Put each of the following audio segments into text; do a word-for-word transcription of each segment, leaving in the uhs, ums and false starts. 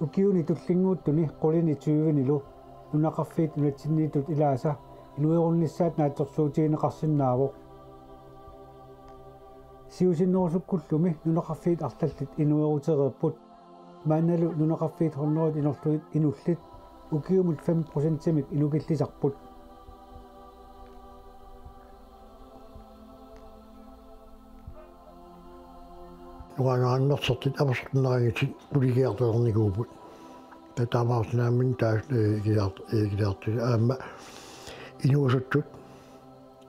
Ukiuni tullinnguuttuni qulini tyvenilu nunaqarfiit nunatsinniittut ilaasa inuerunnissaat naatsorsuutigineqarsinnaavoq. Siusinnerusukkullumi nunaqarfiit arlallit inuerutereerput. Maannalu nunaqarfiit hundredet inorlugit inullit ukiumut fem procentimik inukillisarput. Nuannaannersortit amersortinnaanngitsit qulikiartornikuupput. Taamaasinaammin taas, eh, ikilaart-, eh, ikilaartut aamma inuusuttut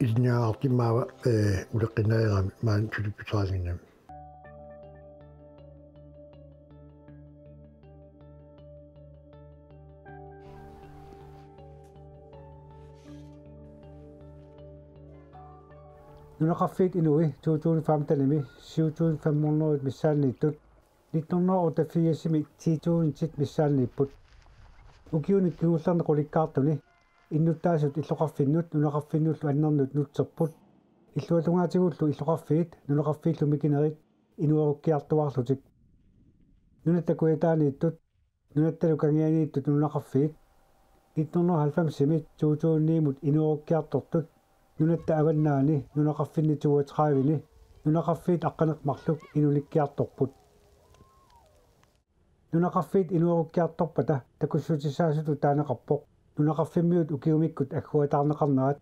ilinniartut maava, eh, uleqqinnalerami maani suliffissaanngimmat. Nunaqarfiit inui to tusind femtenimi syv tusind fem hundrede missaanniittut, nitten hundrede otteogfirsimi ti tusind missaanniipput. Ukiuni kingullerni qulikkaartuni innuttaasut illoqarfinnut nunaqarfinnullu annernut nutserput. Illuatungaatigullu illoqarfiit nunaqarfiillu mikinerit inuerukkiartuaarlutik. Nunatta kujataaniittut, nunattalu kangianiittut nunaqarfiit nitten hundrede halvfemsimi to tusind ni-mut inuerukkiartortut nunatta avannaani nunaqarfinni toogtrediveni nunaqarfiit aqqaneq-marluk inulikkiartorput. Nunaqarfiit inuerukkiartorpata takussutissaasutut taaneqarpoq nunaqarfimmiut ukiumikkut agguataarneqarnerat.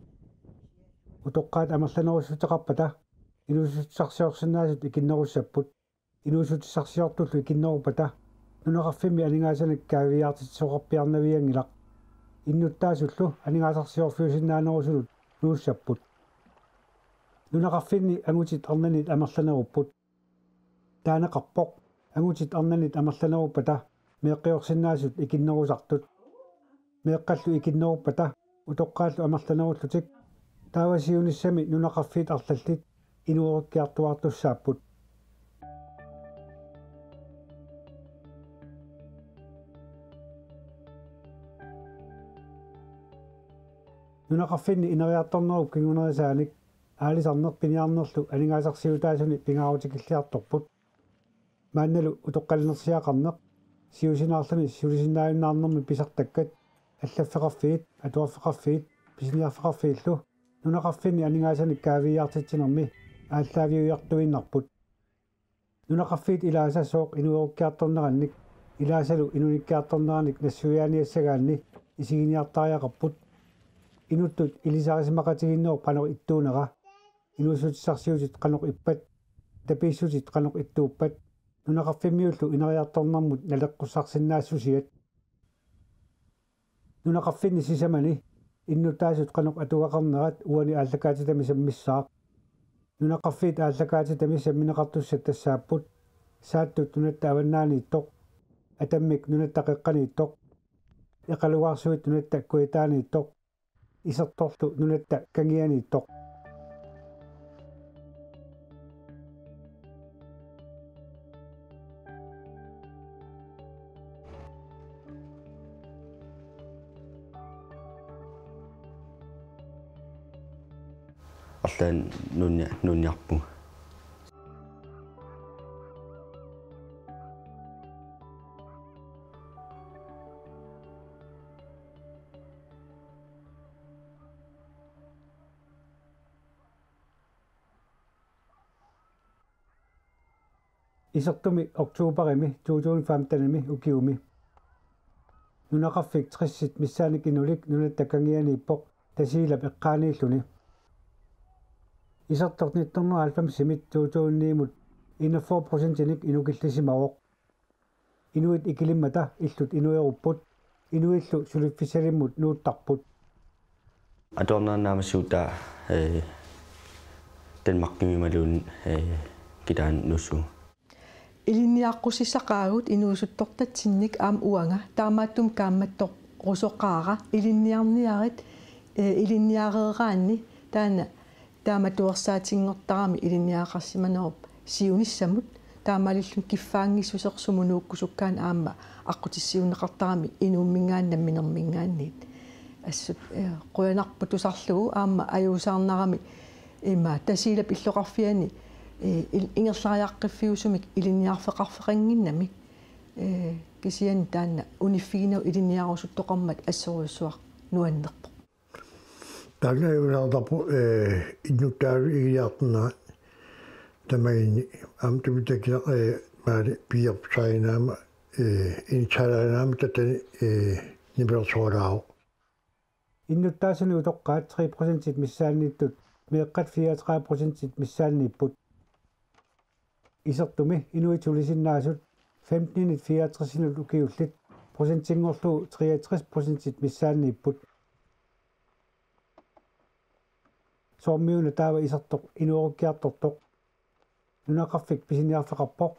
Utoqqaat amerlanerussuteqarpata inuussutissarsiorsinnaasut ikinnerussapput. Inuussutissarsiortullu ikinneruppata nunaqarfimmi aningaasanik kaaviiaartitsisoqarpiarnavianngilaq. Innuttaasullu aningaasarsiorfiusinnaanerusulut nuussapput. Nunaqarfinni angutit arnanit amerlanerupput. Taaneqarpoq angutit arnanit amerlaneruppata meeqqiorsinnaasut ikinnerusartut. Meeqqallu ikinneruppata utoqqaallu amerlanerullutik. Taava siunissami nunaqarfiit arlallit inuerukkiartuaartussaapput. Nunaqarfinni ineriartornerup kingunerisaanik aalisarneq piniarnerlu aningaasarsiutaasuni pingaarutikilliartorput. Maannalu utoqqalinersiaqarneq, siusinaarluni sulisinnaajunnaarnermi pisartakkat, allaffeqarfiit, atuarfeqarfiit, pisiniarfeqarfiillu nunaqarfinni aningaasanik kaaviiaartitsinermi aallaaviuiartuinnarput. Nunaqarfiit ilaasa sooq inuerukkiartornerannik ilaasalu inunikkiartornerannik nassuiaaniassagaanni isiginiartariaqarput. Inuttut ilisarisimaqatigiinnerup qanoq ittuunera, inuussutissarsiutit qanoq ippat, tapiissutit qanoq ittuuppat, nunaqarfimmiullu ineriartornermut naleqqussarsinnaassusiat. Nunaqarfinni sisamani innuttaasut qanoq atugaqarnerat uani aallakaatitami sammissaaq. Nunaqarfiit aallakaatitami sammineqartussat tassaapput: Saattut nunatta avannaaniittoq, Atammik nunatta qeqqaniittoq, Eqalugaarsuit nunatta kujataaniittoq, Isertorlu nunatta kangianiittoq. Arlaannik nuunni-, nuunniarpunga. Isertumi oktoberimi to tusind femtenimi ukiumi. Nunaqarfik tressit missaanik inulik nunatta kangianiippoq Tasiilap eqqaaniilluni. Isertoq nitten hundrede halvfemsimit to tusind ni-mut enogfyrre procentinik inukillisimavoq. Inuit ikilimmata illut inuerupput, inuillu suliffissalimmut nuuttarput. Atuarnerannik naammassivugut, eh, Danmarkimiluunniit, eh, kitaani nuussuugut. Ilinniaqqusissaqaagut inuusuttortatsinnik aamma uanga, taamaattumik kaammattorusoqaara, ilinniarniarit, eh, ilinniareeraanni taanna taamatuersaatinngortarami ilinniagaqarsimanerup siunissamut, taamaalilluni kiffaanngissuseq sumut nuukkusukkaanik aamma aqqutissiuunneqartarami inuumminngaanniit namminerminngaanniit. Assut, eh, qujanarpoq tusarlugu aamma ajuusaarnarami ima Tasiilap illoqarfiani, eh, il-, ingerlariaqqiffiusumik ilinniarfeqarfeqannginnami. Ee, kisianni taanna uniffiginagu ilinniarusuttoqarmat assorujussuaq nuannerpoq. Taanna ajunngitsorpassuarpoq, ee, innuttaasut igiliartornerat tamaani aamma tupittakkiaq, ee, maani piiarput sainaama, ee, initsaalaanaama tatani, ee, nipilersoralaavoq. Innuttaasuni utoqqaat tre procentit missaanniittut meeqqat fireogtredive procentit missaanniipput. Isertumi inuit sulisinnaasut femtenit fireogtresinut ukiullit procentinngorlugu treogtres procentit missaanniipput. Soormiuna taava isertoq inoorukkiartortoq. Nunaqarfik pisiniarfeqarpoq,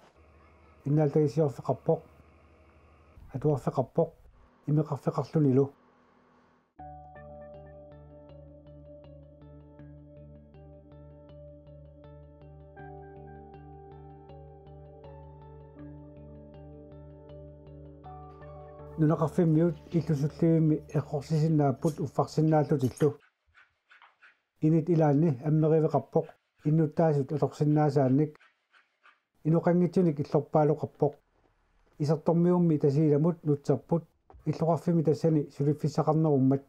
innaaltagissiorfeqarpoq, atuarfeqarpoq, imeqarfeqarlunilu. Nunaqarfimmiut illusullivimmi eqqorsisinnaapput uffarsinnaallutillu. Init ilaanni ammeriveqarpoq innuttaasut atorsinnaasaannik. Inoqanngitsunik illorpaaloqarpoq. Isertormiummi Tasiilamut nutserput illoqarfimmi tassani suliffissaqarnerummat.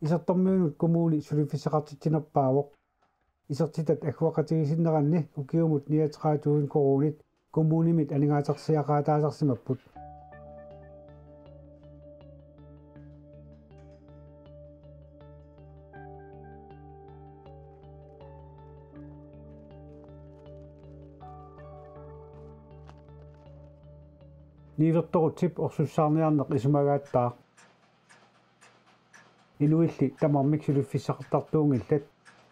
Isertormiunut kommuni suliffissaqartitsinerpaavoq. Isertitat agguaqatigisinneranni ukiumut niogtredive tusind koruunit kommunimit aningaasarsiaqaataasarsimapput. Niuertorutsip orsussaarniarneq isumagattaaq. Inuilli tamarmik suliffissaqartartuunngillat,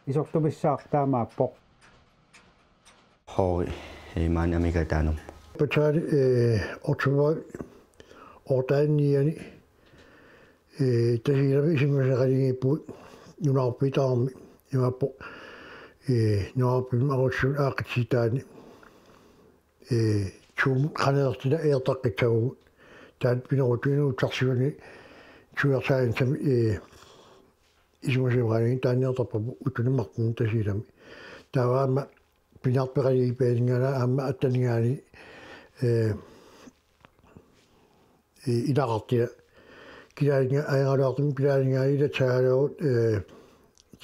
isertumissaaq taamaappoq. Hoi, ei maani Amiga Danum. Pataali, eh, oktober otteogniani, eh, Tasiilami isumasioqatigiippugut nunarpitaarmi imaappoq, eh, nunarpimmi arutsut aaqqissuutaanni. Ee, tuumut qanersila eqqussaagut. Taanna pineruttuni utsarsiuni tuersaansa, ee, isumasioqatigiit taanna eqqorput uttuni Martin Tasiilami. Taava aamma pinarpeqaligipaaninngaanniit aamma attaninngaanniit, ee, ee, ilaqartila. Kilaalinga-, ajoraluartumik kilaalingaanniit ilassagaluarutta, ee,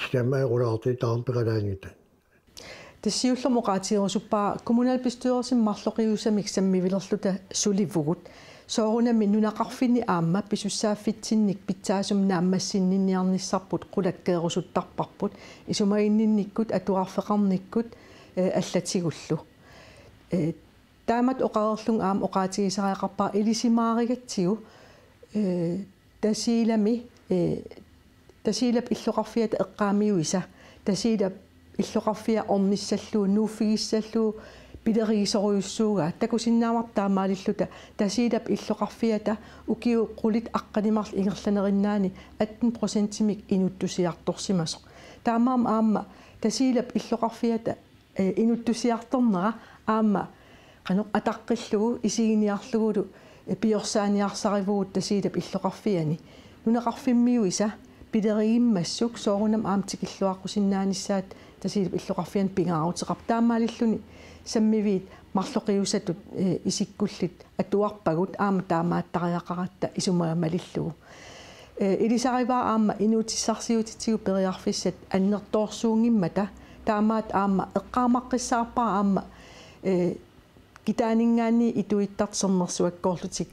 sitamma ajoraluartumik taarpeqalaanngitsoq. Tassa siullermik oqaatigerusuppara kommunalbestyrelsimi marloqiusamik sammivilerluta sulivugut. Soorunami nunaqarfinni aamma pisussaaffitsinnik pitsaasumik naammassinninniarnissarput qulakkeerusuttarparput. Isumaginninnikkut, atuarfeqarnikkut, eh, allatigullu. Eh, taamatut oqareerlunga aamma oqaatigisariaqarpara ilisimaarigatsigu, eh, Tasiilami, eh, Tasiilap illoqarfiata eqqaamiuisa, Tasiilap illoqarfia ornissallugu, nuuffigissallugu, pilerigisorujussuugaa, takusinnaavarput taamaalilluta, Tasiilap illoqarfiata ukiut qulit aqqaneq-marluk ingerlanerinnaanni atten procentimik inuttusiartorsimasoq. Taamaammat aamma Tasiilap illoqarfiata ee, inuttusiartornera aamma qanoq ataqqillugu isiginiarlugulu, ee, piorsaaniarsarivugut Tasiilap illoqarfiani. Nunaqarfimmiuisa pilerigimmassuk soorunami aamma tikilluaqqusinnaanissaat Tasiilap illoqarfiani pingaaruteqarpoq. Taamaalilluni sammiviit marloqiusatut, ee, isikkullit atuarpagut aamma taamaattariaqaratta isumaga malillugu. Ee, ilisarivara aamma inuutissarsiutitsigut periarfissat annertoorsuunngimmata, taamaattoq aamma eqqaamaqqissaarpara aamma, ee, kitaaninngaanniit ituittartut sermersuakkoorlutik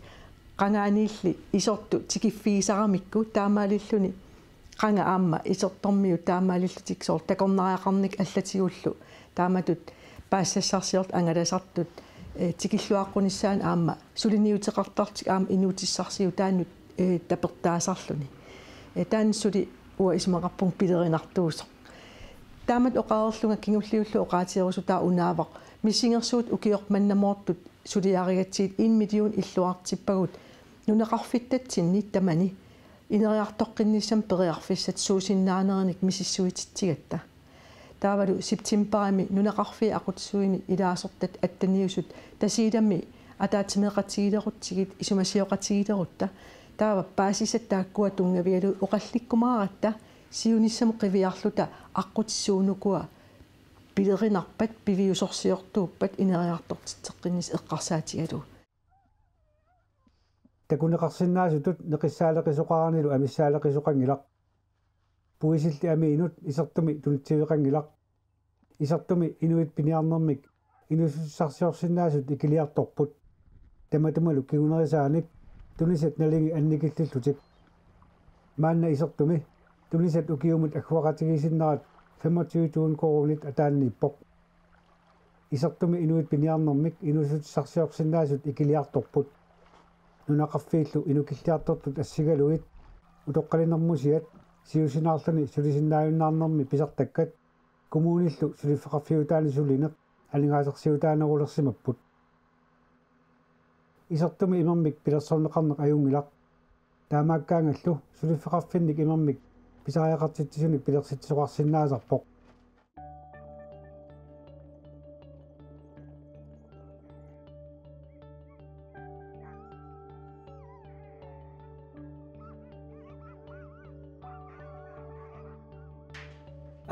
qangaaniilli isortut tikiffigisaramikku, taamaalilluni qanga aamma isertormiut taamaalillutik soorlu takornariaqarnikkut allatigullu taamatut paasisassarsiortut angalasartut, ee, tikilluaqqunissaannut aamma suliniuteqartarlutik aamma inuutissarsiutaannut, ee, tapertaasarluni. Ee, taanna suli uanga isumaqarpunga pilerinartuusoq. Taamatut oqareerlunga kingulliullugu oqaatigerusutara unaavoq missingersuutit ukioq mannamoortut suliarigatsigit en million illuartippagut nunaqarfittatsinni tamani ineriartoqqinnissamut periarfissat suusinnaanerinik misissuititsigatta. Taavalu septembarimi nunaqarfiit aqutsisuini ilaasortat attaniusut Tasiilami ataatsimeeqatigilerutsigit isumasioqatigilerutta. Taava paasisat taakkua tunngavigalugit oqallikkumaaratta siunissamut qiviarluta aqqutissat suunukua pilerinarpat piviusorsiortuuppat ineriartortitseqqinnissaq eqqarsaatigalugu. Takuneqarsinnaasutut neqissaaleqisoqaranilu amissaaleqisoqanngilaq. Puisillit amiinut Isertumi tunitsiveqanngilaq. Isertumi inuit piniarnermik inuussutissarsiorsinnaasut ikiliartorput. Tamatumalu kingunerisaanik tunisat nalingit annikillillutik. Maanna Isertumi tunisat ukiumut agguaqatigiissinnerat femogtyve tusind koruunit ataaniippoq. Isertumi inuit piniarnermik inuussutissarsiorsinnaasut ikiliartorput. Nunaqarfiillu inukilliartortut assigalugit utoqqalinermusiat siusinaarluni sulisinnaajunnaarnermi pisartakkat kommunillu suliffeqarfiutaani sulineq aningaasarsiutaanerulersimapput. Isertumi imermik pilersorneqarneq ajunngilaq. Taamaakkaangallu suliffeqarfinnik imermik pisariaqartitsisunik pilersitsisoqarsinnaasarpoq.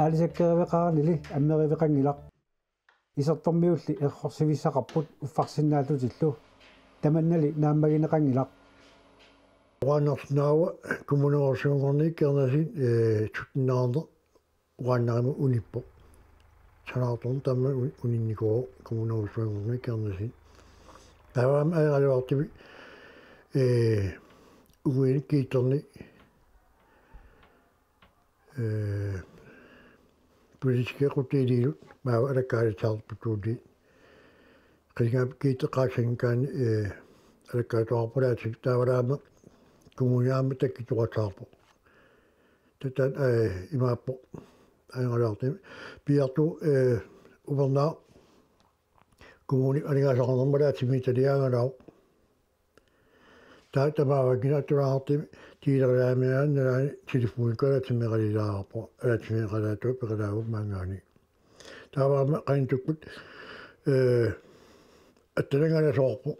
Aalisakkeriveqaranili ammeriveqanngilaq. Isertormiulli errorsivissaqarput uffarsinnaallutillu. Tamannali naammagineqanngilaq. Uranarsinnaava kommunerujussuanngorniit Kernersiit, ee, tutsinnaarneq uranarima unippoq. Sanaartorneq taama un-, uninnikuuvoq kommunerujussuanngorniit Kernersiit. Taavaammat ajoraluartumik, ee, uguinik kiitterni, ee, politikequtiiliillu maava alakkaalissaarput tuuti. Qilingaapput kiitteqqaassanngikkaanni, ee, alakkaatoqarput alaatsik taavalaamma kommuni aamma takkuttoqassaarpoq. Tataan, ee, imaappoq ajoraluartumik. Piartu, ee, upernaaq kommunip aningaasaqarnermut alaatsimiititaliaangalaarpoq. Taava tamaavagina atulaarti tiileriaamiaannaani telefonikkut alaatsimiiqalilaareerpoq, alaatsimiiqalaartoq peqalaarpoq maanngaanniit. Taava aamma qanittukkut, ee, attananngalasoorpoq.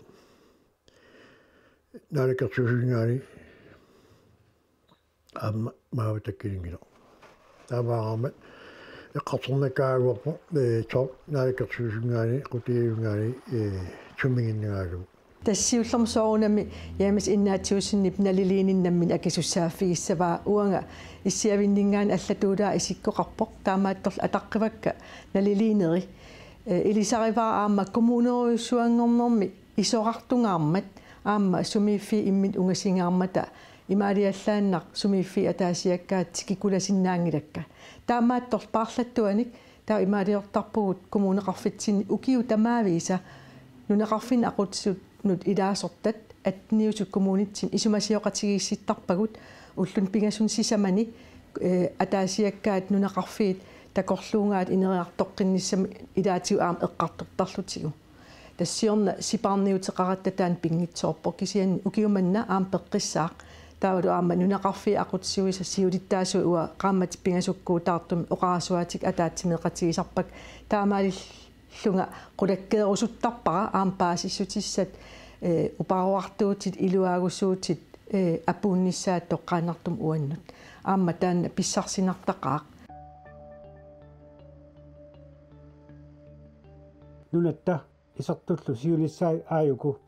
Naalakkersuisuninngaanniit aamma maava takkuninngilaq. Taamaammat eqqartornakkaajunnaarpoq, ee, to-, Naalakkersuisuninngaanniit, Qutiuninngaanniit, ee, sumiginnagaalu. Tassa siullermik soorunami James Ignatiussenip naliliineq nammineq akisussaaffigissavaa, uanga issiavinninngaanniit allatuulaaq isikkoqarpoq, taamaattorli ataqqivakka naliliineri. Ee, ilisarivara aamma kommunerujussuanngornermi isorartungaarmat aamma sumiiffiit imminnut ungasingaarmata imaaliallaannaq sumiiffiit ataasiakkaat tikikkulasinnaanngilakka. Taamaattorli paarlattuanik taava imaaliortarpugut kommuneqarfitsinni ukiut tamaavisa nunaqarfinni aqutsisut nut ilaasortat atteniusut kommunitsinni isumasioqatigiissittarpagut ulluni pingasuni sisamani, ee, ataasiakkaat nunaqarfiit takorluugaat ineriartoqqinnissamik ilaatigut aamma eqqartortarlutigu. Tassa siorna sipaarniuteqaratta taanna pinngitsoorpoq kisianni ukiumanna aamma peqqissaaq. Taavalu aamma nunaqarfiit aqutsisuisa siulittaasuat uanga qaammatit pingasukkuutaartumik oqarasuaatikka ataatsimeeqatigisarpakka taamaalillunga qulakkeerusuttarpara aamma paasissutissat, ee, uparuartuutit, iluaagusuutit, ee, apuunnissaat toqqaannartumik uannut. Aamma taanna pissarsinartaqaaq. Nunatta Isertullu siunissai aajuku.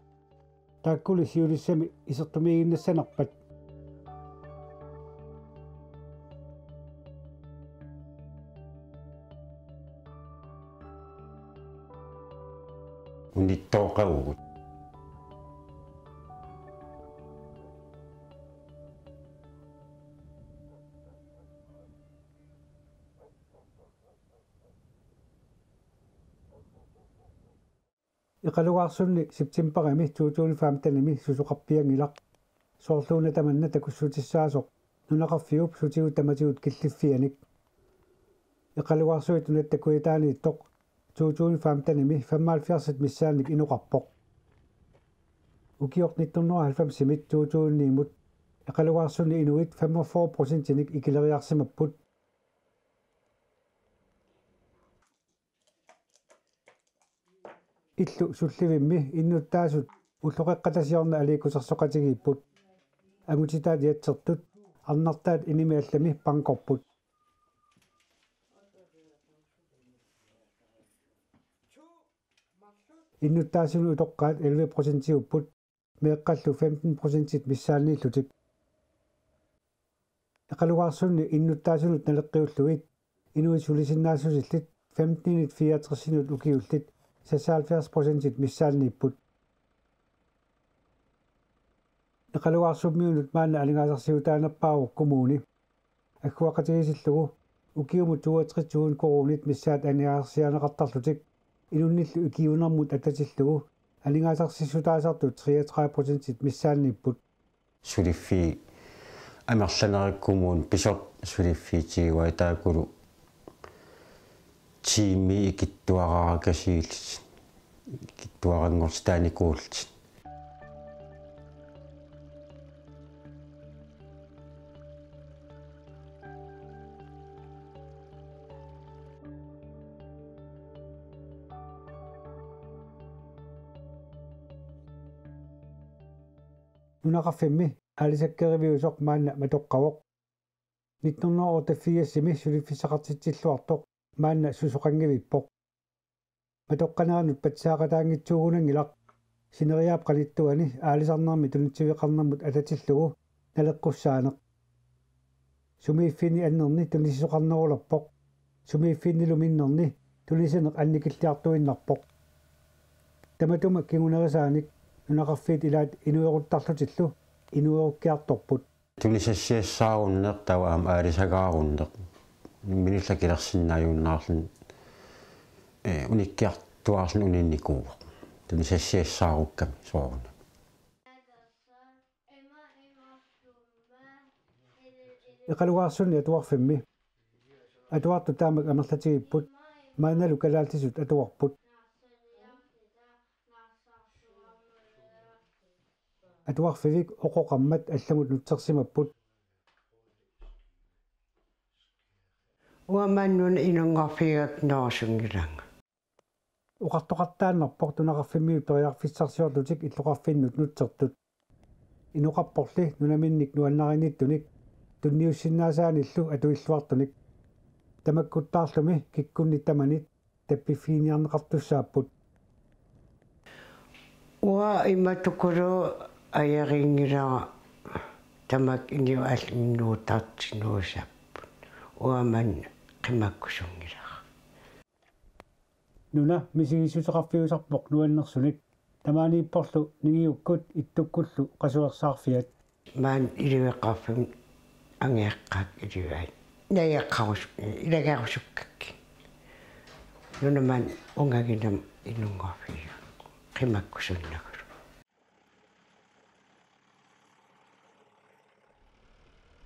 Taakkuli siunissami isertumiiginnassanerpat. Unittooqavugut. Eqalugaarsunni septembarimi to tusind femtenimi susoqarpianngilaq. Soorluuna tamanna takussutissaasoq nunaqarfiup sutigut tamatigut killiffianik. Eqalugaarsuit Nunatta Kujataaniittoq to tusind femtenimi femoghalvfjerds missaannik inoqarpoq. Ukioq nitten hundrede og halvfemsimit to tusindimut Eqalugaarsunni inuit femogfyrre procentinik ikileriarsimapput. Illu sullivimmi innuttaasut ulloqeqqata siorna aliikkusersoqatigiipput. Angutitaat iatsertut, arnartaat inimi allami bankorput. Innuttaasunut utoqqaat elleve procentiupput, meeqqallu femten procentit missaanniillutik. Eqalugaarsunni innuttaasunut naleqqiullugit inuit sulisinnaassusillit femtenit fireogtresinut ukiullit seksoghalvfjerds procentit missaanniipput. Eqalugaarsuarmiunut maanna aningaasarsiutaanerpaavoq kommuni. Agguaqatigiissillugu ukiumut toogtres tusind koruunit missaat aningaasarsiarineqartarlutik inunnillu ikiuinermut atatillugu aningaasarsiissutaasartut treogtredive procentit missaanniipput. Suliffiit amerlanerit kommunit pisoq suliffiitigivaat taakkulu tiimii ikittuaraarakasiillutik, ikittuaranngortitaanikuullutik. Nunaqarfimmi aalisakkeriviusoq maanna matoqqavoq. Nitten hundrede og otteogfirsimi suliffissaqartitsilluartoq maanna susoqanngivippoq. Matoqqaneranut patsaaqataanngitsuugunanngilaq, sineriaap qanittuani aalisarnermi tunitsiveqarnermut atatillugu naleqqussaaneq. Sumiiffinni annerni tunisisoqarnerulerpoq. Sumiiffinnilu minnerni tunisaneq annikilliartuinnarpoq. Tamatuma kingunerisaanik nunaqarfiit ilaat inueruttarlutillu inuerukkiartorput. Tunisassiassaarunneq taava aamma aalisagaarunneq. Minillak kilersinnaajunnaarluni, eh, unikkiartuaarluni uninnikuuvoq. Tunisassiassaarukkami soorunami. Eqalugaarsunni atuarfimmi. Atuartut taamak amerlatigipput, maannalu kalaallisut atuarput. Atuarfivik oqoqarmat allamut nutsersimapput. Uanga maanna una inunngorfigigakku noorusunngilanga. Oqartoqartaannarpoq nunaqarfimmiut periarfissarsiorlutik illoqarfinnut nutsertut. Inoqarporli nunaminnik nuannarinittunik tunniussinnaasaanillu atuilluartunik. Tamakkuttaarlumi kikkunnit tamanit tappiffiginiarneqartussaapput. Uanga imatukulu ajorinngilara tamakku inuit allanut nuuttartut nuussapput. Uanga maanna qimakkusunngilara. Nuna misigissuseqarfiusarpoq nuannersunik. Tamaaniipporlu ningiukkut ittukkullu qasuersaarfiat. Maani iliveqarfimmi angajoqqaakka ilivaat. Najoqqarus-, ilagerusukkakkit. Nuna maani ungaginam inunngorfigiga. Qimakkusunnagulu.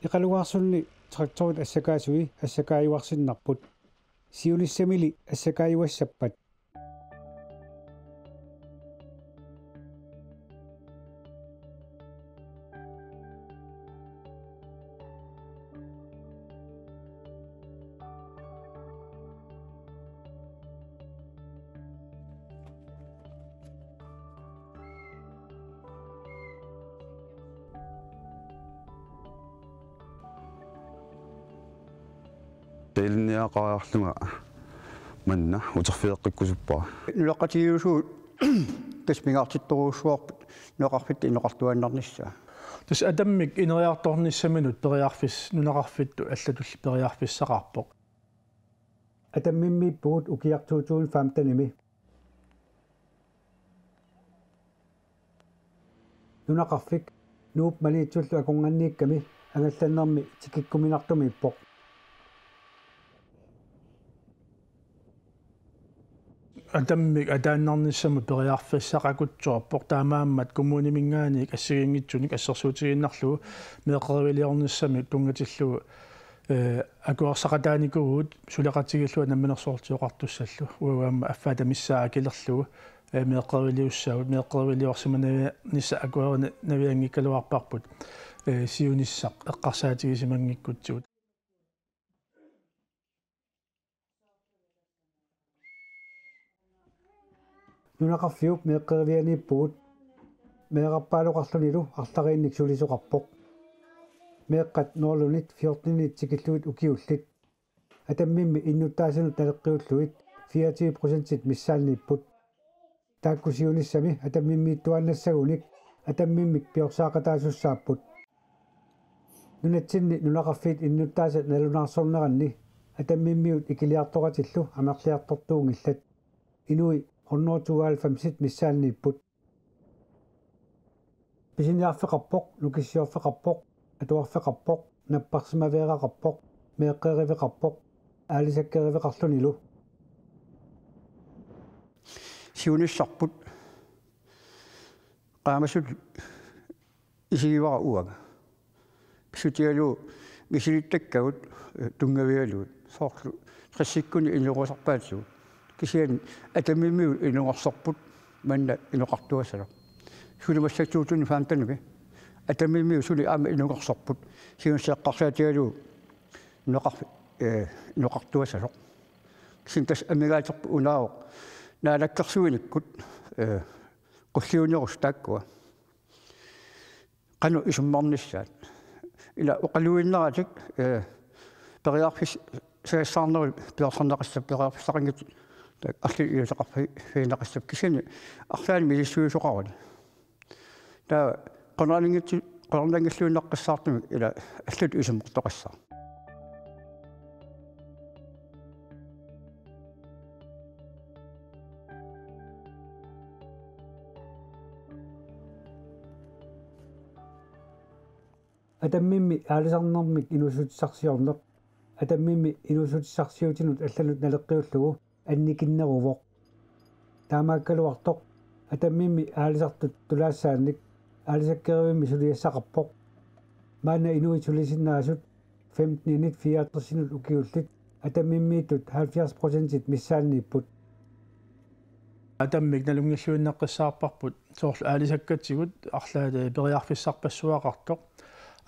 Eqalugaarsunni traktorit assakaasui assakaajuarsinnarput. Siunissamili assakaajuassappat. Talinniaqariarlunga manna uterfigeqqikkusuppara. Nunaqqatigiiusugut tassa pingaartittorujussuarput nunaqarfitta inoqartuaannarnissaa. Tassa atammik ineriartornissaminut periarfis-, nunaqarfittut allatulli periarfissaqarpoq. Atammimmiippugut ukiaq to tusind femtenimi. Nunaqarfik Nuup Maniitsullu akornanniikkami angallannermi tikikkuminartumiippoq. Atammik ataannarnissamut periarfissaqaruttorpoq, taamaammat kommuniminngaanniit assigiinngitsunik assersuutigiinnarlugu meeqqeriviliornissamik tunngatillugu, eh, akuersaqataanikuuvugut suleqatigiilluta Namminersorlutik Oqartussallu. Uagut aamma affaata missaa akilerlugu, eh, meeqqeriviliussaagut, meeqqeriviliorsimanaviannissaq akuerinavianngikkaluarparput, eh, siunissaq eqqarsaatigisimanngikkutsigu. Nunaqarfiup meeqqerivianiippugut, meerarpaaloqarlunilu arlariinnik sulisoqarpoq. Meeqqat nullunit fjortenit tikillugit ukiullit. Atammimmi innuttaasunut naleqqiullugit fireogtyve procentit missaanniipput. Taakku siunissami Atammimmiittuaannassagunik Atammimmik piorsaaqataasussaapput. Nunatsinni nunaqarfiit innuttaasa nalunaarsorneranni Atammimmiut ikiliartoratillu amerliartortuunngillat. Inui hundrede tooghalvfemsit missaanniipput. Pisiniarfeqarpoq, nukissiorfeqarpoq, atuarfeqarpoq, napparsimaveeraqarpoq, meeqqeriveqarpoq, aalisakkeriveqarlunilu. Siunissarput qaamasut isigivara uanga. Pissutigalugu misilittakkagut, eh, tunngavigalugu. Soorlu tressikkunni inoqasarpaatigut. Kisianni Atammimmiut inoqarsorput manna inoqartuassasoq. Suli massakkut to tusind femtenimi Atammimmiut suli aamma inoqarsorput. Siunissaq eqqarsaatigalugu nunaqarf-, eh, inoqartuassasoq. Kisianni tassa amigaaterput unaavoq naalakkersuinikkut, eh, qulliunerusut taakkua. Qanoq isummernissaat. Ila oqaluinnaratik, eh, periarfissagassaarnerit piorsarneqassapput, periarfissaqanngitsut, taakku arlaat iliuuseqarfigineqassapput, kisianni arlaannik misissuisoqaruni. Taava qularnanngitsu-, qularnanngilluinnaqqissaartumik ila allatut isummertoqassaaq. Atammimmi aalisarnermik inuussutissarsiorneq. Atammimmi inuussutissarsiutinut allanut naleqqiullugu annikinneruvoq. Taamaakkaluartoq Atammimmi aalisartut tulaassaannik aalisakkerivimmi suliassaqarpoq. Maanna inuit sulisinnaasut femtenit fireogtresinut ukiullit Atammimmiittut halvfjerds procentit missaanniipput. Atammik nalunngilluinnaqqissaarparput soorlu aalisakkatsigut arlaat, eh, periarfissarpassuaqartoq.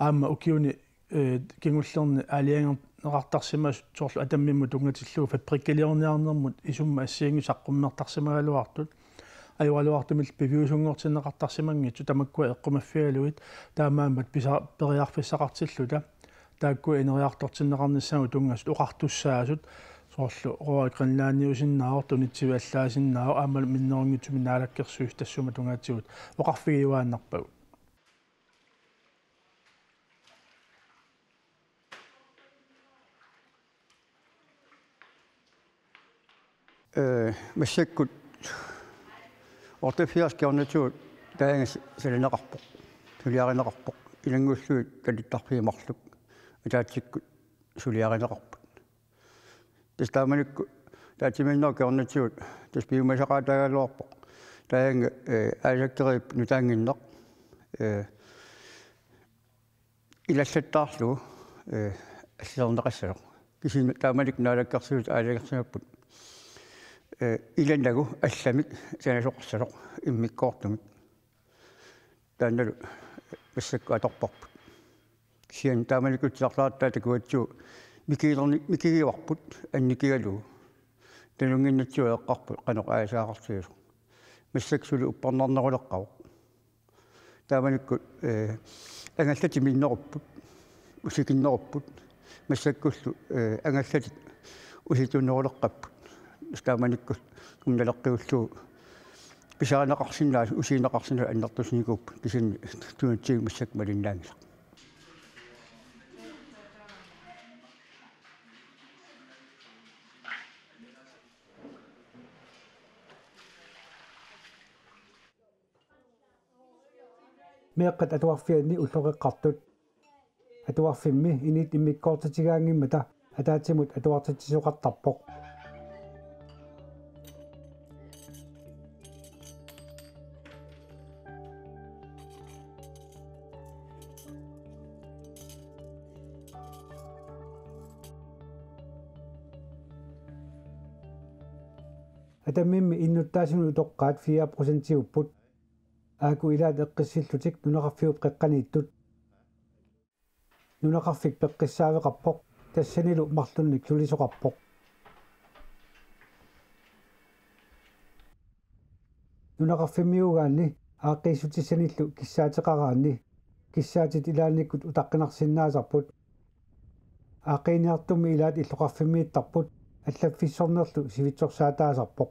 Aamma ukiuni, eh, kingullerni aalajangerneqartarsimasut soorlu Atammimmut tunngatillugu fabrikkiliorniarnermut isummat assigiinngitsut saqqummertarsimagaluartut. Ajoraluartumillu piviusunngortinneqartarsimanngitsut tamakkua eqqumaffigalugit taamaammat pisa-, periarfissaqartilluta. Taakku ineriartortinneqarnissaannut tunngasut oqartussaasut soorlu Royal Greenlandiusinnaavoq, Tunitivit allaasinnaavoq, aammalu minnerunngitsumik Naalakkersuisut tassunga tungaatigut oqarfigiuaannarpagut. Eh, massakkut otteogfirs kingornatigut taagami salineqarpoq, suliarineqarpoq, ilanngullugit kalittarfiit marluk ataatsikkut suliarineqarput. Tassa taamanikkut ataatsimiinnerup kingornatigut tassa piumasaqaataagaluarpoq. Taagami, eh, aalisakkeriviup nutaannginneq, eh, ilallattaarlugu, eh, allilerneqassasoq. Kisianni taamanikkut Naalakkersuisut aalajangersimapput, eh, ilannagu allamik sanasoqassasoq immikkoortumik. Taannalu massakkut atorparput. Kisianni taamanikkut titartaartaa takuatsigu mikigilerni-, mikigivarput annikigalugu. Tanunnginnatsigu eqqarput qanoq aalisagaqartigisoq. Massakkut suli uppernaarneruleqqavoq. Taamanikkut, eh, angallatit minnerupput, usikinnerupput, massakkullu, eh, angallatit usituuneruleqqapput. Taamanikkut naleqqiullugu pisarineqarsinnaasut, usigineqarsinnaasut annertusinikuupput, kisianni tunutsigik massakkut malinnaanngilaq. Meeqqat atuarfianni ulloqeqqartut. Atuarfimmi init immikkoortitigaanngimmata ataatsimut atuartitsisoqartarpoq. Atammimmi innuttaasunut utoqqaat fire procentiupput. Aaku ilaat eqqissillutik nunaqarfiup qeqqaniittut. Nunaqarfik peqqissaaveqarpoq, tassanilu marlunnik sulisoqarpoq. Nunaqarfimmiuugaanni aaqqiissutissanillu kissaateqaraanni, kissaatit ilaannikkut utaqqinarsinnaasarput. Aaqqiiniartummi ilaat illoqarfimmiittarput, allaffissornerlu sivitsorsaataasarpoq.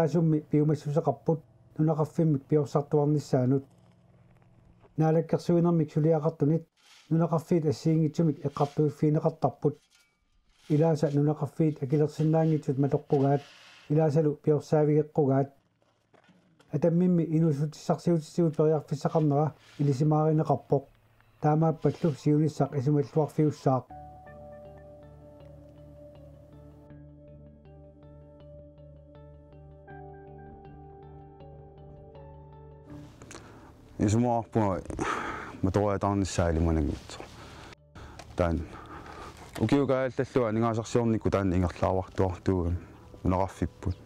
Apeqqutaasummi piumassuseqarput nunaqarfimmik piorsartuarnissaanut. Naalakkersuinermik suliaqartunit nunaqarfiit assigiinngitsumik eqqartuiffigineqartarput. Ilaasa nunaqarfiit akilersinnaanngitsut matoqqugaat, ilaasalu piorsaavigeqqugaat. Atammimmi inuussutissarsiutitigut periarfissaqarnera ilisimaarineqarpoq. Taamaappallu siunissaq isumalluarfiussaaq. Isumaqarpunga matoriataarnissaa ilimananngitsoq. Taanna ukiukaajallallua aningaasarsiornikkut taanna ingerlaavartuartuugami nunaqarfipput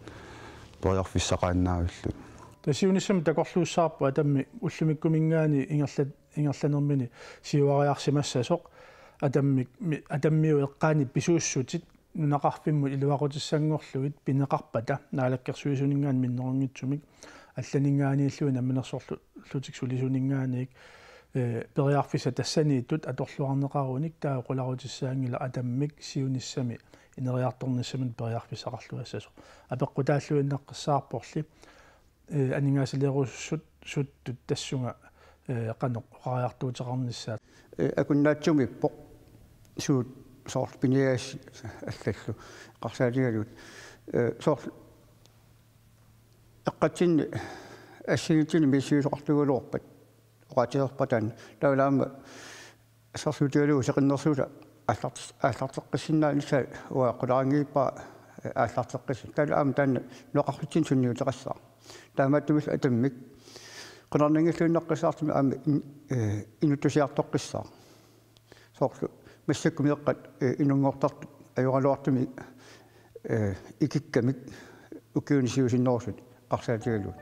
periarfissaqaannaavillugu. Tassa siunissami takorluussaarpoq Atammik ullumikkumiingaanniit ingerlat-, ingerlanermini siuariarsimassasoq. Atammik, mi-, Atammiut eqqaanni pisuussutit nunaqarfimmut iluaqutissanngorlugit pineqarpata naalakkersuisuninngaanniit minnerunngitsumik allaninngaanniilluni namminersorlutik sulisuninngaanniit, eh, periarfissat tassaniittut atorluarneqarunik taava qularutissaanngilaq Atammik siunissami ineriartornissaminut periarfissaqarluassasoq. Apeqqutaalluinnaqqissaarporli, eh, aningaasaliirusuttut tassunga, eh, qanoq oqariartuuteqarnissaat. Eh, akunnattumiippoq suut soorlu piniagassi allallu eqqarsaatigalugit. Eh, soorlu eqqatsinni assigiinngitsunik misissuisoqartugaluarpat oqaatigereerpata taanna. Taavalu aamma assersuutigalugu seqinnersuuta aallartis-, aallarteqqissinnaanissaa uanga qularinngilara, eh, aallarteqqissaaq. Taavalu aamma taanna nunaqarfitsinni sunniuteqassaaq. Taamaattumillu Atammik qularnanngilluinnaqqissaartumik aamma in-, eh, inuttusiartoqqissaaq. Soorlu massakkut meeqqat, eh, inunngortartut ajoraluartumik, eh, ikikkamik ukiuni siusinnerusunik eqqarsaatigalugit.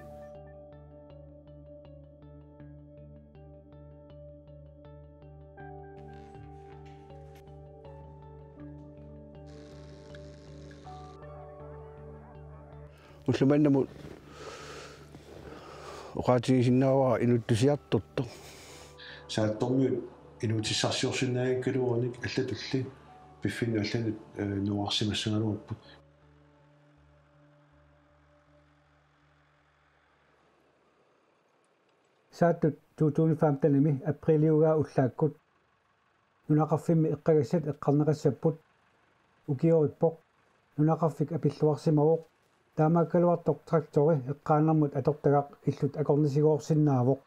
Ulloq mannamut oqaatigisinnaavara inuttusiartortoq. Saattormiut inuutissarsiorsinnaanngikkaluarunik allatulli piffinnut allanut, eh, nuuarsimassagaluarput. Saattut to tusind femtenimi aprilip uagut ullaakkut nunaqarfimmi eqqagassat eqqarneqassapput. Ukiorippoq nunaqarfik apilluarsimavoq. Taamaakkaluartoq traktori eqqaanermut atortagaq illut akornisigoorsinnaavoq.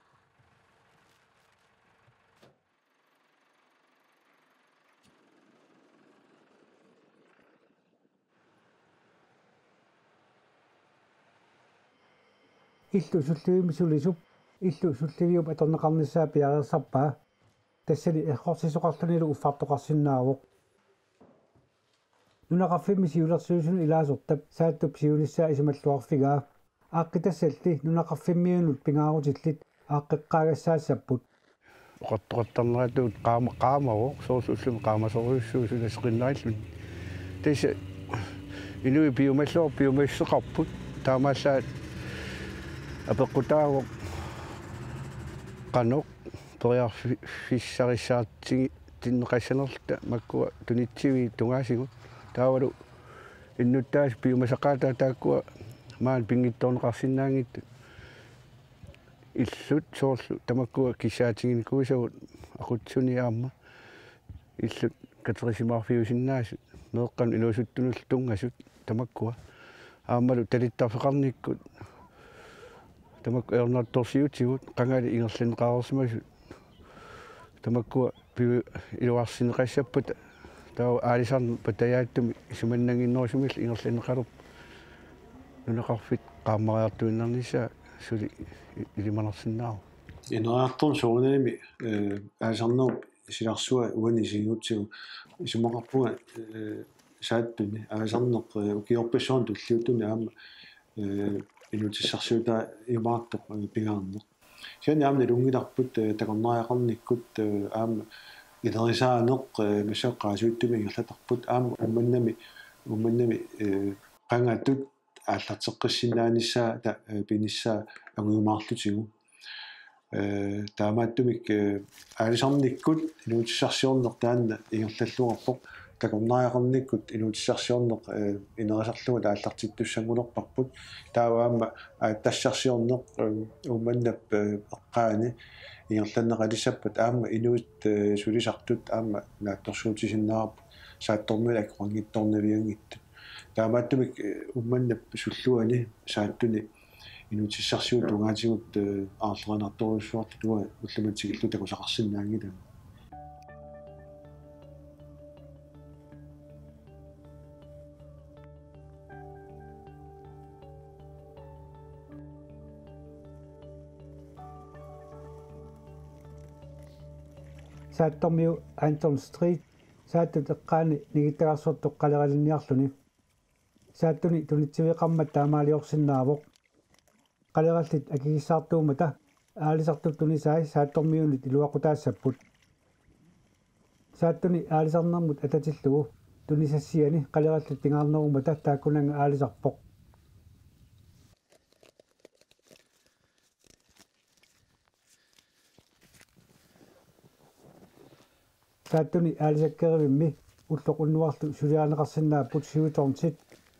Illu sullivimmi sulisup, illu sulliviup atorneqarnissaa piareersarpaa. Tassani errorsisoqarlunilu uffartoqarsinnaavoq. Nunaqarfimmi siulersuisunut ilaasortap Saattup siunissaa isumalluarfigaa. Aaqqitassalli nunaqarfimmiunut pingaarutillit aaqqeqqaagassaassapput. Oqartoqartarneratut qaama-, qaamavoq, soorlu ullumi qaamasorujussuuvoq suna seqinnarilluni. Tassa inuit piumalluar-, piumassuseqarput. Taamaallaat apeqqutaavoq qanoq periarfissarissaartinneqassanerluta makkua tunitsiviit tungaasigut. Taavalu innuttaasut piumasaqaataat taakkua maani pinngitsoorneqarsinnaanngitsut. Illut soorlu tamakkua kissaatiginikuusagut aqutsisuni aamma illut katerisimaarfiusinnaasut meeqqanut inuusuttunullu tunngasut tamakkua aammalu talittarfeqarnikkut tamakku ajornartorsiutigut qangali ingerlanneqareersimasut tamakkua piu- iluarsineqassappata taava aalisarneq patajaatsumik isumannannginnerusumillu ingerlanneqalerpoq nunaqarfiit qaammariartuinnarnissaat suli i- ilimanarsinnaavoq. Ineriartorneq soorunalimi, eh, aalisarnerup silarsua uani isigiutsigu isumaqarpunga, eh, Saattuni aalisarneq, eh, ukiorpassuarni tulliuttuni aamma, eh, inuutissarsiutaajumaartoq, eh, pingaarneq. Kisianni aamma nalunngilarput, eh, takornariaqarnikkut, eh, aamma ilerisaaneq, eh, massakkut qaasuitsumik ingerlatarput aamma Uummannami, Uummannami, eh, qangatut aallarteqqissinnaanissaata, eh, pinissaa angujumaarlutigu. Eh, taamaattumik, eh, aalisarnikkut inuutissarsiorneq taanna ingerlalluarpoq, takornariaqarnikkut inuutissarsiorneq, eh, inerisarlugu aallartittussanngornerparput. Taava aamma aatsitassarsiorneq, eh, Uummannap, eh, eqqaani ingerlanneqalissappat aamma inuit, eh, sulisartut aamma naatsorsuutisinnaavagut saattormiunut akeqanngitsoornavianngitsut. Taamaattumik, eh, Uummannap sulluani Saattuni inuutissarsiutit tungaatigut, eh, aarlerinartorujussuartut uanga ullumimut tikillugu takusaqarsinnaanngilagut. Saattormiu Anton Street Saattut eqqaani ningittagarsortoq qaleralinniarluni. Saattuni tunitsiveqarmat taamaaliorsinnaavoq. Qalerallit akigissaartuummata aalisartut tunisai Saattormiunit iluaqutaassapput. Saattuni aalisarnermut atatillugu tunisassiani qalerallit pingaarnerummata taakkunannga aalisarpoq. Saattuni aalisakkerivimmi ulloq unnuarlu suliarineqarsinnaapput syv tonsit,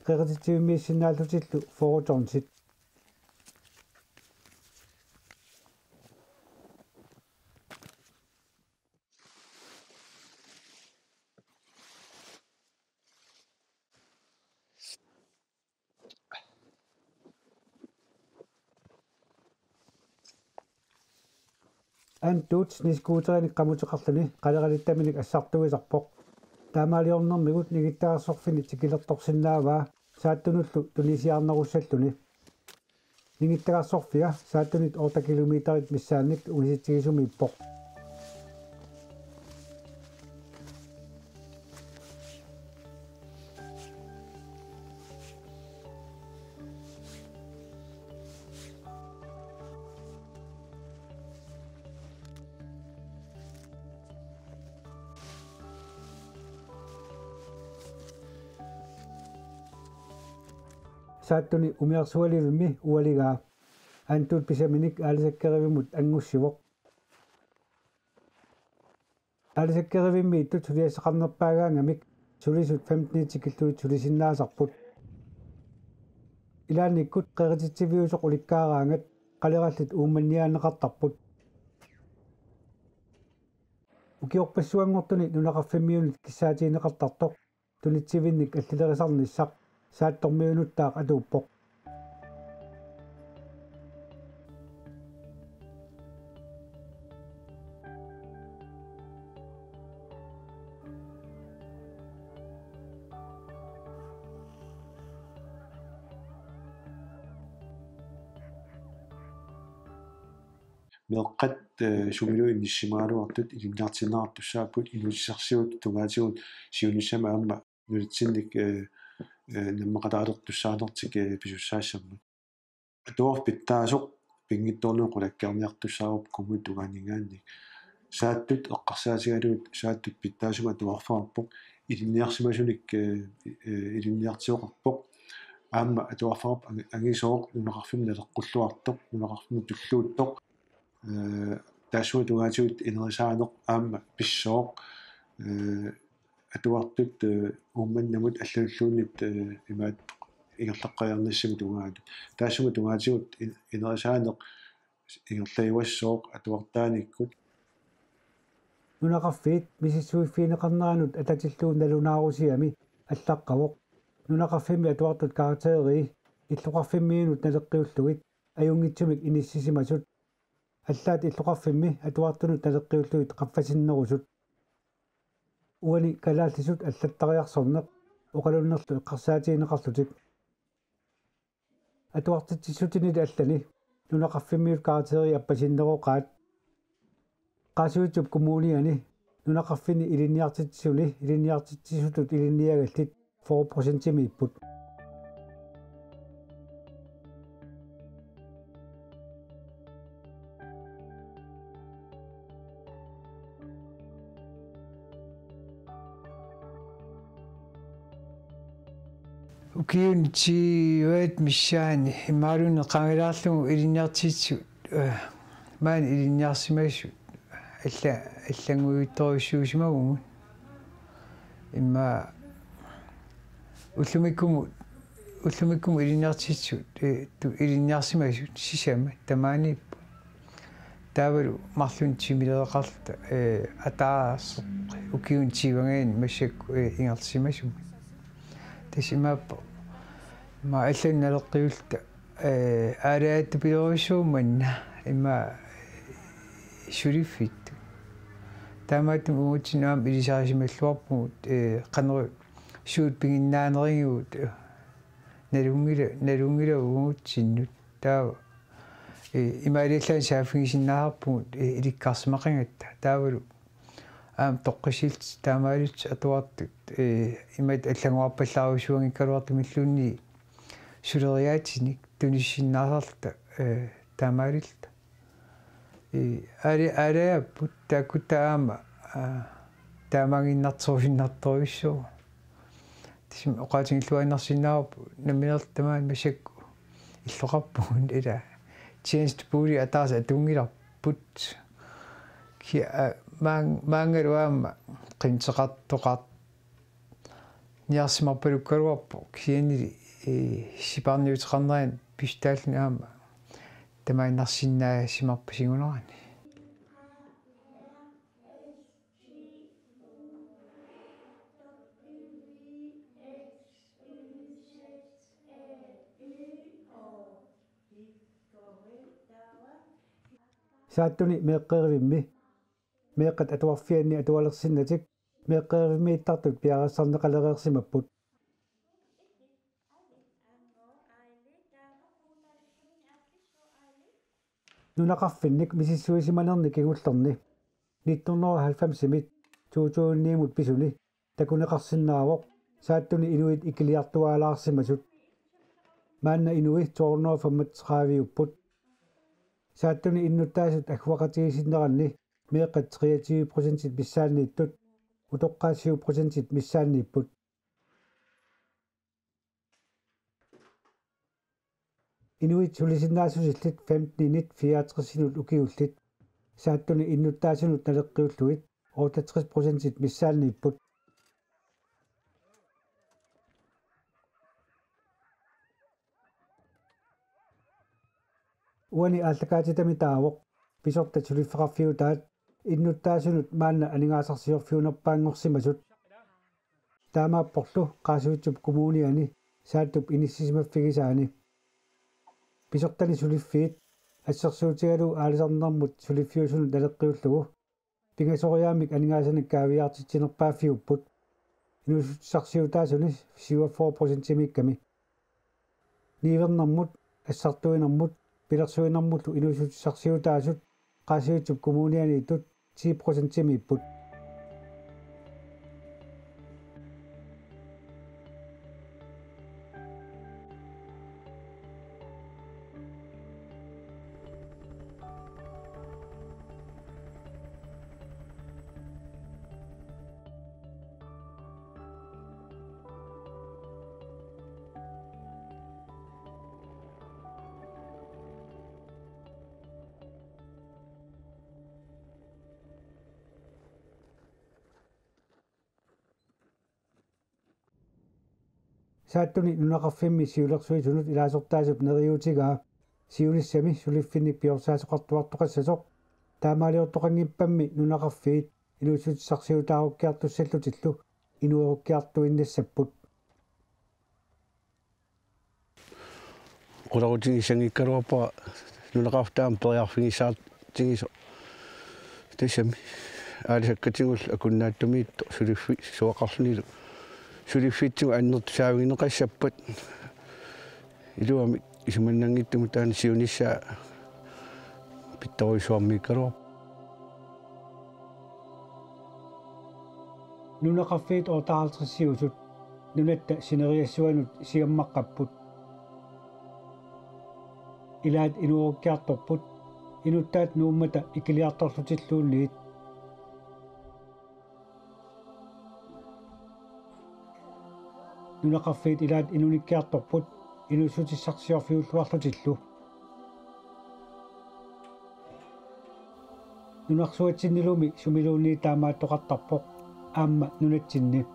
qerititsivimmiissinnaallutillu fyrre tonsit. Antuut snescooterinik qamuteqarluni qaleralittaminik assartuisarpoq. Taamaaliornermigut ningittagarsorfini tikilertorsinnaavaa Saattunullu tunisiarnerussalluni. Ningittagarsorfia Saattunit otte kilometerit missaannik ungasitsigisumiippoq. Saattuni umiarsualivimmi ualigaa. Antuut pisaminik aalisakkerivimut angussivoq. Aalisakkerivimmiittut suliassaqarnerpaagaangamik sulisut femten tikillugit sulisinnaasarput. Ilaannikkut qerititsiviusoq ulikkaaraangat qalerallit Uummanniaanneqartarput. Ukiorpassuanngortuni nunaqarfimmiunit kissaatigineqartartoq tunitsivinnik allilerisarnissaq Saattormiunuttaaq atuuppoq. Meeqqat, eh, sumiluunniit inissimagaluartut ilinniartinneqartussaapput inuutissarsiutit tungaatigut siunissami aamma nunatsinnik, eh, eh, nammaqataalertussaanertik, eh, pisussaassammata. Atuarfik pitsaasoq pinngitsoornagu qulakkeerniartussaavarput kommunip tungaaninngaanniit. Saattut eqqarsaatigalugit Saattut pitsaasumik atuarfeqarpoq ilinniarsimasunik, eh, eh, ilinniartioqarpoq. aamma atuarfeqarfik angi-, angisooq, nunaqarfimmi naleqqulluartoq, nunaqarfimmi tulluuttoq. Ee, taassuma tungaatigut inerisaaneq aamma pissooq. Ee, atuartut, ee, Uummannamut allanulluunniit, ee, imaattoq ingerlaqqeriarnissamut tungaanut. Taassuma tungaatigut in-, inerisaaneq ingerlajuassooq atuartaanikkut. Nunaqarfiit misissuiffigineqarneranut atatillugu nalunaarusiami allaqqavoq nunaqarfimmi atuartut karakterii illoqarfimmiunut naleqqiullugit ajunngitsumik inissisimasut. Allaat illoqarfimmi atuartunut naleqqiullugit qaffasinnerusut. Uani kalaallisut allattariarsorneq oqalunnerlu eqqarsaatigineqarlutik. Atuartitsissutinili allani nunaqarfimmiut karakterii appasinneroqaat. Qaasuitsup Kommuniani nunaqarfinni ilinniartitsisuni ilinniartitsisutut ilinniagallit fyrre procentimiipput. Ukiuni tyvet missaani imaluunniit qaangilaarlugu ilinniartitsisut, ee, maani ilinniarsimasut alla-, allanngujuttorujussuusimavugut. Immaqa ullumikkumut, ullumikkumut ilinniartitsisut, ee, tu-, ilinniarsimasut sisamat tamaaniipput. Taavalu marlunnik timilerineqarluta, ee, ataaseq ukiuni tyvengaani massakkut, ee, ingerlasimasumik. Tassa imaappoq, immaqa allanut naleqqiulluta, ee, aalajattupilorujussuuvoq manna, immaqa suliffittut. Taamaattumik uagutsinnut aamma ilisarisimalluarpugut, ee, qanoq suut piginnaanerigivut, ee, nalunngila-, nalunngilagut uagutsinnut. Taava, ee, imaaliallaannaq saaffigisinnaasarpugut, ee, ilikkarsimaqangatta. Taavalu aamma toqqisillutik taamaalillutik atuartut, ee, imatut allanngorarpallaarujussuanngikkaluartumilluunniit suleriaatsinnik tunisinnaasarluta, ee, taamaalilluta. Ee, aali-, aalajaapput taakkua aamma, aa, taamaaginnartorusinnartorujussuuvoq. Tassami oqaatigilluinnarsinnaavarput nammineq tamaani massakkut illoqarpugut ila tjenestebolig ataaseq atunngilarput. Kia, aa, maan-, maanngalu aamma qinteqartoqar-, niarsimarpalukkaluarpoq kisiannili, ee, sipaarniuteqarnerani pissutaalluni aamma tamaannarsinnaasimarput siunerani. Saattuni meeqqerivimmi meeqqat atuarfianni atualersinnatik meeqqerivimmiittartut piareersarneqalereersimapput. Nunaqarfinnik misissuisimanerni kingullerni nitten hundrede og halvfemsimit to tusind ni-mut pisuni takuneqarsinnaavoq Saattuni inuit ikiliartuaalaarsimasut. Maanna inuit to hundrede og femogtredive-upput. Saattuni innuttaasut agguaqatigiissinneranni meeqqat treogtyve procentit missaanniittut, utoqqaat syv procentit missaanniipput. Inuit sulisinnaassusillit femtenit fireogtresinut ukiullit Saattuni innuttaasunut naleqqiullugit otteogtres procentit missaanniipput. Uani aallakaatitami taavoq pisortat suliffeqarfiutaat innuttaasunut maanna aningaasarsiorfiunerpaanngorsimasut. Taamaapporlu Qaasuitsup Kommuniani Saattup inissisimaffigisaani. Pisortani suliffiit assersuutigalugu aalisarnermut suliffiusunut naleqqiullugu pingasoriaammik aningaasanik kaaviiaartitsinerpaaffiupput. Inuussutissarsiutaasuni syvogfyrre procentimiikkami. Niuernermut, assartuinermut, pilersuinermullu inuussutissarsiutaasut Qaasuitsup Kommunianiittut ti procentimiipput. Saattuni nunaqarfimmi siulersuisunut ilaasortaasup neriuutigaa siunissami suliffinnik piorsaasoqartuartoqassasoq. Taamaaliortoqanngippammi nunaqarfiit inuussutissarsiutaarukkiartussallutillu inuerukkiartuinnassapput. Qularutigissanngikkaluarpara nunaqarfik taama periarfigissaartigisoq. Tassami aalisakkatigullu akunnaatsumik suliffissaqarlunilu suliffitsigut annertusaavigineqassappat. Iluamik isumannanngitsumik taanna siunissaa pittorujussuarmiikkaluarpoq. Nunaqarfiit otteoghalvtredsiusut nunatta sineriassuanut siammaqqapput. Ilaat inuerukkiartorput, inuttaat nuummata ikiliartorlutilluunniit. Nunaqarfiit ilaat inunikkiartorput inuussutissarsiorfiulluarlutillu. Nunarsuatsinnilumi sumiluunniit taamaattoqartarpoq aamma nunatsinni.